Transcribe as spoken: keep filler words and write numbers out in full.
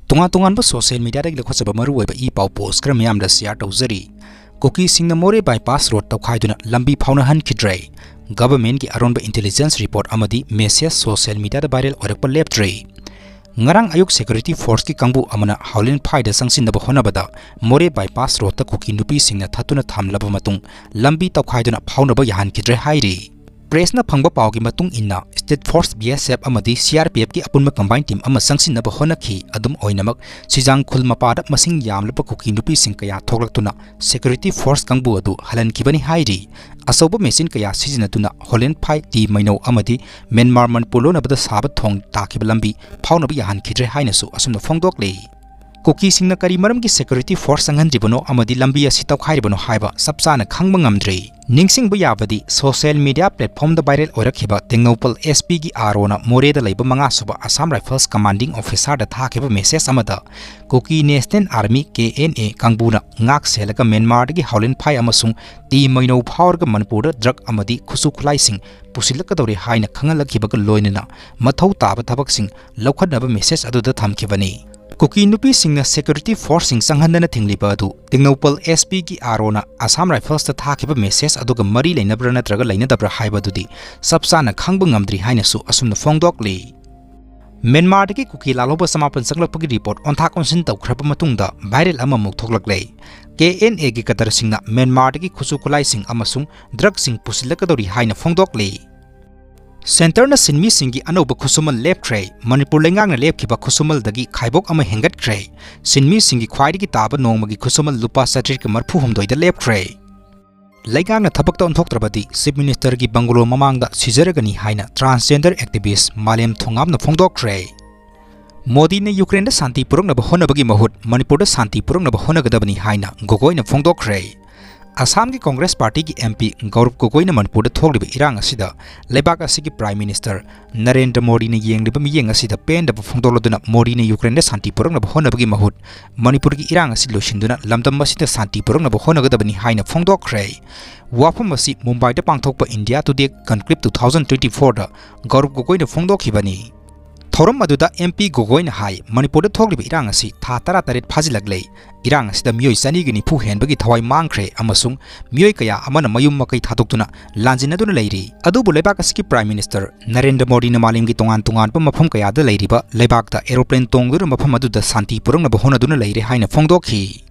ꯇꯣꯉꯥꯟ ꯇꯣꯉꯥꯟꯕ social mediaꯗꯒꯤ ꯂꯧꯈꯠꯆꯕ ꯃꯔꯨꯑꯣꯏꯕ ꯏ ꯄꯥꯎ post ꯈꯔ ꯃꯌꯥꯝꯗ share ꯇꯧꯖꯔꯤ꯫ ꯀꯨꯀꯤꯁꯤꯡꯅ ꯃꯣꯔꯦ bypass road ꯇꯧꯈꯥꯏꯗꯨꯅ ꯂꯝꯕꯤ ꯐꯥꯎꯅꯍꯟꯈꯤꯗ꯭ꯔꯦ꯫ Governmentꯀꯤ ꯑꯔꯣꯟꯕ intelligence report ꯑꯃꯗꯤ message social mediaꯗ viral ꯑꯣꯏꯔꯛꯄ ꯂꯦꯞꯇ꯭ꯔꯦ꯫ ꯉꯔꯥꯡ ꯑꯌꯨꯛ security forceꯀꯤ ꯀꯥꯡꯕꯨ ꯑꯃꯅ ꯍꯥꯎꯂꯦꯟ ꯐꯥꯏꯗ ꯆꯪꯁꯤꯟꯅꯕ ꯍꯣꯠꯅꯕꯗ ꯃꯣꯔꯦ bypass roadꯇ ꯀꯨꯀꯤ ꯅꯨꯄꯤꯁꯤꯡꯅ ꯊꯠꯇꯨꯅ ꯊꯝꯂꯕ ꯃꯇꯨꯡ ꯂꯝꯕꯤ ꯇꯧꯈꯥꯏꯗꯨꯅ ꯐꯥꯎꯅꯕ ꯌꯥꯍꯟꯈꯤꯗ꯭ꯔꯦ ꯍꯥꯏꯔꯤ꯫ Pressꯅ ꯐꯪꯕ ꯄꯥꯎꯒꯤ ꯃꯇꯨꯡ ꯏꯟꯅ, State Force, B S F ꯑꯃꯗꯤ C R P Fꯀꯤ ꯑꯄꯨꯟꯕ combined team ꯑꯃ ꯆꯪꯁꯤꯟꯅꯕ ꯍꯣꯠꯅꯈꯤ꯫ ꯑꯗꯨꯝ ꯑꯣꯏꯅꯃꯛ, ꯁꯤꯖꯥꯡ ꯈꯨꯜ ꯃꯄꯥꯗ ꯃꯁꯤꯡ ꯌꯥꯝꯂꯕ ꯀꯨꯀꯤ ꯅꯨꯄꯤꯁꯤꯡ ꯀꯌꯥ ꯊꯣꯛꯂꯛꯇꯨꯅ security force ꯀꯥꯡꯕꯨ ꯑꯗꯨ ꯍꯜꯍꯟꯈꯤꯕꯅꯤ ꯍꯥꯏꯔꯤ꯫ ꯑꯆꯧꯕ machine ꯀꯌꯥ ꯁꯤꯖꯤꯟꯅꯗꯨꯅ ꯍꯣꯂꯦꯟ ꯐꯥꯏ, ꯇꯤ ꯃꯩꯅꯧ ꯑꯃꯗꯤ ꯃ꯭ꯌꯥꯟꯃꯥꯔ ꯃꯅꯤꯄꯨꯔ ꯂꯣꯟꯅꯕꯗ ꯁꯥꯕ ꯊꯣꯡ ꯇꯥꯈꯤꯕ ꯂꯝꯕꯤ ꯐꯥꯎꯅꯕ ꯌꯥꯍꯟꯈꯤꯗ꯭ꯔꯦ ꯍꯥꯏꯅꯁꯨ ꯑꯁꯨꯝꯅ ꯐꯣꯡꯗꯣꯛꯂꯤ꯫ ꯀꯨꯀꯤꯁꯤꯡꯅ ꯀꯔꯤ ꯃꯔꯝꯒꯤ security force ꯆꯪꯍꯟꯗ꯭ꯔꯤꯕꯅꯣ ꯑꯃꯗꯤ ꯂꯝꯕꯤ ꯑꯁꯤ ꯇꯧꯈꯥꯏꯔꯤꯕꯅꯣ ꯍꯥꯏꯕ ꯆꯞ ꯆꯥꯅ ꯈꯪꯕ ꯉꯝꯗ꯭ꯔꯤ꯫ ꯅꯤꯡꯁꯤꯡꯕ ꯌꯥꯕꯗꯤ, social media platformꯗ viral ꯑꯣꯏꯔꯛꯈꯤꯕ Tengnoupal S Pꯒꯤ R Oꯅ ꯃꯣꯔꯦꯗ ꯂꯩꯕ ꯃꯉꯥꯁꯨꯕ Assam Rifles commanding officerꯗ ꯊꯥꯈꯤꯕ message ꯑꯃꯗ, ꯀꯨꯀꯤ National Army, K N A, ꯀꯥꯡꯕꯨꯅ ꯉꯥꯛ ꯁꯦꯜꯂꯒ ꯃ꯭ꯌꯥꯟꯃꯥꯔꯗꯒꯤ ꯍꯥꯎꯂꯦꯟ ꯐꯥꯏ ꯑꯃꯁꯨꯡ ꯇꯤ ꯃꯩꯅꯧ ꯐꯥꯎꯔꯒ ꯃꯅꯤꯄꯨꯔꯗ drug ꯑꯃꯗꯤ ꯈꯨꯠꯁꯨ ꯈꯨꯠꯂꯥꯏꯁꯤꯡ ꯄꯨꯁꯤꯜꯂꯛꯀꯗꯧꯔꯦ ꯍꯥꯏꯅ ꯈꯪꯍꯜꯂꯛꯈꯤꯕꯒ ꯂꯣꯏꯅꯅ ꯃꯊꯧ ꯇꯥꯕ ꯊꯕꯛꯁꯤꯡ ꯂꯧꯈꯠꯅꯕ message ꯑꯗꯨꯗ ꯊꯝꯈꯤꯕꯅꯤ꯫ ꯀꯨꯀꯤ ꯅꯨꯄꯤꯁꯤꯡꯅ security forceꯁꯤꯡ ꯆꯪꯍꯟꯗꯅ ꯊꯤꯡꯂꯤꯕ ꯑꯗꯨ ꯇꯦꯡꯅꯧꯄꯜ S Pꯒꯤ R Oꯅ Assam Riflesꯇ ꯊꯥꯈꯤꯕ message ꯑꯗꯨꯒ ꯃꯔꯤ ꯂꯩꯅꯕ꯭ꯔꯥ ꯅꯠꯇ꯭ꯔꯒ ꯂꯩꯅꯗꯕ꯭ꯔꯥ ꯍꯥꯏꯕꯗꯨꯗꯤ ꯆꯞ ꯆꯥꯅ ꯈꯪꯕ ꯉꯝꯗ꯭ꯔꯤ ꯍꯥꯏꯅꯁꯨ ꯑꯁꯨꯝꯅ ꯐꯣꯡꯗꯣꯛꯂꯤ꯫ ꯃ꯭ꯌꯥꯟꯃꯥꯔꯗꯒꯤ ꯀꯨꯀꯤ ꯂꯥꯜꯍꯧꯕ ꯆꯃꯥꯄꯟ ꯆꯪꯂꯛꯄꯒꯤ report ꯑꯣꯟꯊꯥꯛ ꯑꯣꯟꯁꯤꯟ ꯇꯧꯈ꯭ꯔꯕ ꯃꯇꯨꯡꯗ viral ꯑꯃꯃꯨꯛ ꯊꯣꯛꯂꯛꯂꯦ꯫ K N Aꯒꯤ ꯀꯗꯔꯁꯤꯡꯅ ꯃ꯭ꯌꯥꯟꯃꯥꯔꯗꯒꯤ ꯈꯨꯠꯁꯨ ꯈꯨꯠꯂꯥꯏꯁꯤꯡ ꯑꯃꯁꯨꯡ drugꯁꯤꯡ ꯄꯨꯁꯤꯜꯂꯛꯀꯗꯧꯔꯤ ꯍꯥꯏꯅ ꯐꯣꯡꯗꯣꯛꯂꯤ꯫ Centreꯅ ꯁꯤꯟꯃꯤꯁꯤꯡꯒꯤ ꯑꯅꯧꯕ ꯈꯨꯠꯁꯨꯃꯟ ꯂꯦꯞꯈ꯭ꯔꯦ꯫ ꯃꯅꯤꯄꯨꯔ ꯂꯩꯉꯥꯛꯅ ꯂꯦꯞꯈꯤꯕ ꯈꯨꯠꯁꯨꯃꯟꯗꯒꯤ ꯈꯥꯏꯕꯣꯛ ꯑꯃ ꯍꯦꯟꯒꯠꯈ꯭ꯔꯦ꯫ ꯁꯤꯟꯃꯤꯁꯤꯡꯒꯤ ꯈ꯭ꯋꯥꯏꯗꯒꯤ ꯇꯥꯕ ꯅꯣꯡꯃꯒꯤ ꯈꯨꯠꯁꯨꯃꯟ ꯂꯨꯄꯥ ꯆꯥꯇ꯭ꯔꯦꯠꯀ ꯃꯔꯤꯐꯨ ꯍꯨꯝꯗꯣꯏꯗ ꯂꯦꯞꯈ꯭ꯔꯦ꯫ ꯂꯩꯉꯥꯛꯅ ꯊꯕꯛꯇ ꯑꯣꯟꯊꯣꯛꯇ꯭ꯔꯕꯗꯤ Chief Ministerꯒꯤ bungalow ꯃꯃꯥꯡꯗ ꯁꯤꯖꯔꯒꯅꯤ ꯍꯥꯏꯅ transgender activist ꯃꯥꯂꯦꯝ ꯊꯣꯉꯥꯝꯅ ꯐꯣꯡꯗꯣꯛꯈ꯭ꯔꯦ꯫ ꯃꯣꯗꯤꯅ ꯌꯨꯀ꯭ꯔꯦꯟꯗ ꯁꯥꯟꯇꯤ ꯄꯨꯔꯛꯅꯕ ꯍꯣꯠꯅꯕꯒꯤ ꯃꯍꯨꯠ ꯃꯅꯤꯄꯨꯔꯗ ꯁꯥꯟꯇꯤ ꯄꯨꯔꯛꯅꯕ ꯍꯣꯠꯅꯒꯗꯕꯅꯤ ꯍꯥꯏꯅ ꯒꯣꯒꯣꯏꯅ ꯐꯣꯡꯗꯣꯛꯈ꯭ꯔꯦ꯫ ꯑꯁꯥꯝꯒꯤ Congress Partyꯒꯤ M P ꯒꯧꯔꯕ ꯒꯣꯒꯣꯏꯅ ꯃꯅꯤꯄꯨꯔꯗ ꯊꯣꯛꯂꯤꯕ ꯏꯔꯥꯡ ꯑꯁꯤꯗ ꯂꯩꯕꯥꯛ ꯑꯁꯤꯒꯤ Prime Minister ꯅꯔꯦꯟꯗ꯭ꯔ ꯃꯣꯗꯤꯅ ꯌꯦꯡꯂꯤꯕ ꯃꯤꯠꯌꯦꯡ ꯑꯁꯤꯗ ꯄꯦꯟꯗꯕ ꯐꯣꯡꯗꯣꯛꯂꯗꯨꯅ ꯃꯣꯗꯤꯅ ꯌꯨꯀ꯭ꯔꯦꯟꯗ ꯁꯥꯟꯇꯤ ꯄꯨꯔꯛꯅꯕ ꯍꯣꯠꯅꯕꯒꯤ ꯃꯍꯨꯠ ꯃꯅꯤꯄꯨꯔꯒꯤ ꯏꯔꯥꯡ ꯑꯁꯤ ꯂꯣꯏꯁꯤꯟꯗꯨꯅ ꯂꯝꯗꯝ ꯑꯁꯤꯗ ꯁꯥꯟꯇꯤ ꯄꯨꯔꯛꯅꯕ ꯍꯣꯠꯅꯒꯗꯕꯅꯤ ꯍꯥꯏꯅ ꯐꯣꯡꯗꯣꯛꯈ꯭ꯔꯦ꯫ ꯋꯥꯐꯝ ꯑꯁꯤ ꯃꯨꯝꯕꯥꯏꯗ ꯄꯥꯡꯊꯣꯛꯄ India Today Conclave two thousand twenty fourꯗ ꯒꯧꯔꯕ ꯒꯣꯒꯣꯏꯅ ꯐꯣꯡꯗꯣꯛꯈꯤꯕꯅꯤ꯫ ꯊꯧꯔꯝ ꯑꯗꯨꯗ ꯑꯦꯝ ꯄꯤ ꯒꯣꯒꯣꯏꯅ ꯍꯥꯏ, ꯃꯅꯤꯄꯨꯔꯗ ꯊꯣꯛꯂꯤꯕ ꯏꯔꯥꯡ ꯑꯁꯤ ꯊꯥ ꯇꯔꯥꯇꯔꯦꯠ ꯐꯥꯖꯤꯜꯂꯛꯂꯦ꯫ ꯏꯔꯥꯡ ꯑꯁꯤꯗ ꯃꯤꯑꯣꯏ ꯆꯅꯤꯒ ꯅꯤꯐꯨ ꯍꯦꯟꯕꯒꯤ ꯊꯋꯥꯏ ꯃꯥꯡꯈ꯭ꯔꯦ ꯑꯃꯁꯨꯡ ꯃꯤꯑꯣꯏ ꯀꯌꯥ ꯑꯃꯅ ꯃꯌꯨꯝ ꯃꯀꯩ ꯊꯥꯗꯣꯛꯇꯨꯅ ꯂꯥꯟꯖꯤꯟꯅꯗꯨꯅ ꯂꯩꯔꯤ꯫ ꯑꯗꯨꯕꯨ ꯂꯩꯕꯥꯛ ꯑꯁꯤꯒꯤ Prime Minister ꯅꯔꯦꯟꯗ꯭ꯔ ꯃꯣꯗꯤꯅ ꯃꯥꯂꯦꯝꯒꯤ ꯇꯣꯉꯥꯟ ꯇꯣꯉꯥꯟꯕ ꯃꯐꯝ ꯀꯌꯥꯗ ꯂꯩꯔꯤꯕ ꯂꯩꯕꯥꯛꯇ aeroplane ꯇꯣꯡꯗꯨꯅ ꯃꯐꯝ ꯑꯗꯨꯗ ꯁꯥꯟꯇꯤ ꯄꯨꯔꯛꯅꯕ ꯍꯣꯠꯅꯗꯨꯅ ꯂꯩꯔꯦ ꯍꯥꯏꯅ ꯐꯣꯡꯗꯣꯛꯈꯤ꯫